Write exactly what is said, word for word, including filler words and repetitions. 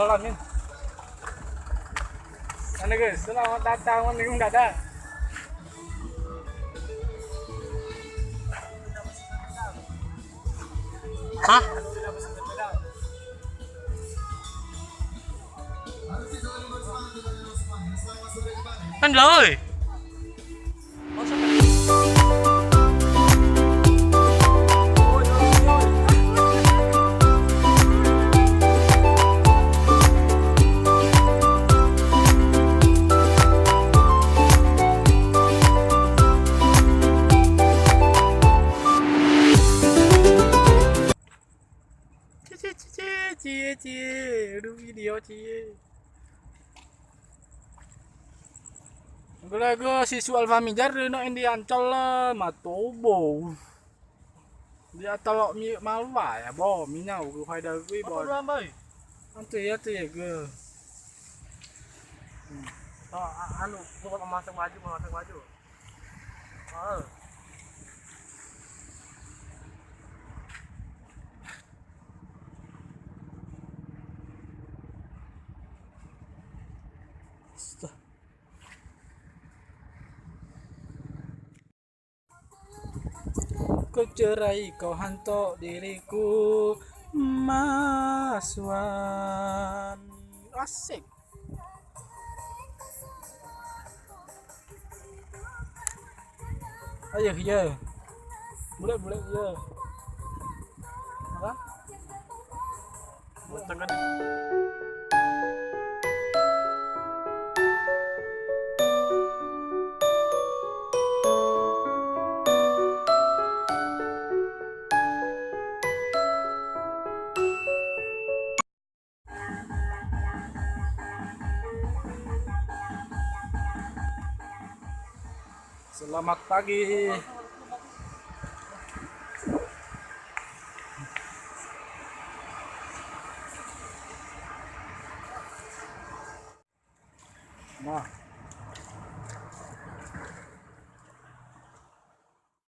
Jalan, Min. Mana, guys? Selamat datang, Mending Dada. Hah? Kan lah, oi. Cie, cie, cie, cie, cie, cie. Aduh, video, cie. Gula go si sual famijar no Indian chol matobo. Dia talo mi malwa ya bo, minyau gu hai da gui bo. Apa belum, Bay? Nanti ya tuh ya gue. Hmm. Oh, a- anu, gua mau masang baju, mau masang baju. Oh. Kau cerai, kau hantok diriku, Mas Wan. Asik. Ayo, iya. Boleh, boleh, iya. Apa? Boleh tekan. Selamat pagi.